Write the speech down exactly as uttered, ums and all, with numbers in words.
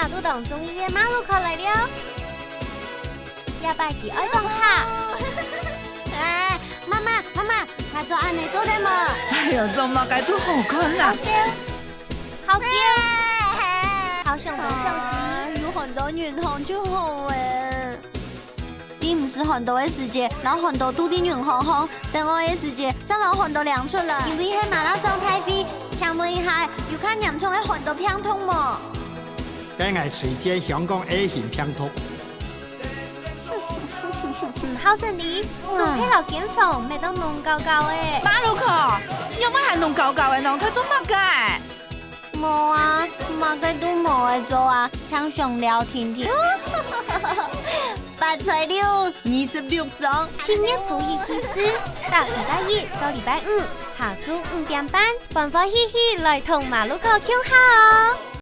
都當中意个馬路口來了。這擺佢愛講客。哎，媽媽，媽媽，𠊎做恁呢做得無？哎喲，做麼个都好看啊！好笑，好笑，好想東想西。啊，有很多人行就好欸。 你毋使很多个時節，摎很多肚裡人行行，等愛个時節，正摎很多領出來。因為係馬拉松大會，請問一下，有較嚴重个很多病痛無？該𠊎推薦香港A型病毒。毋好整理，總係摎間房搣到濛搞搞欸。馬路口，仰會還濛搞搞欸？攏在做麼个？ 無啊，麼个都無愛做啊，淨想尞定定。發財了，二十六張。七月初一開始，逐禮拜一到禮拜五，下晝五點半，歡歡喜喜來同馬路口共下哦。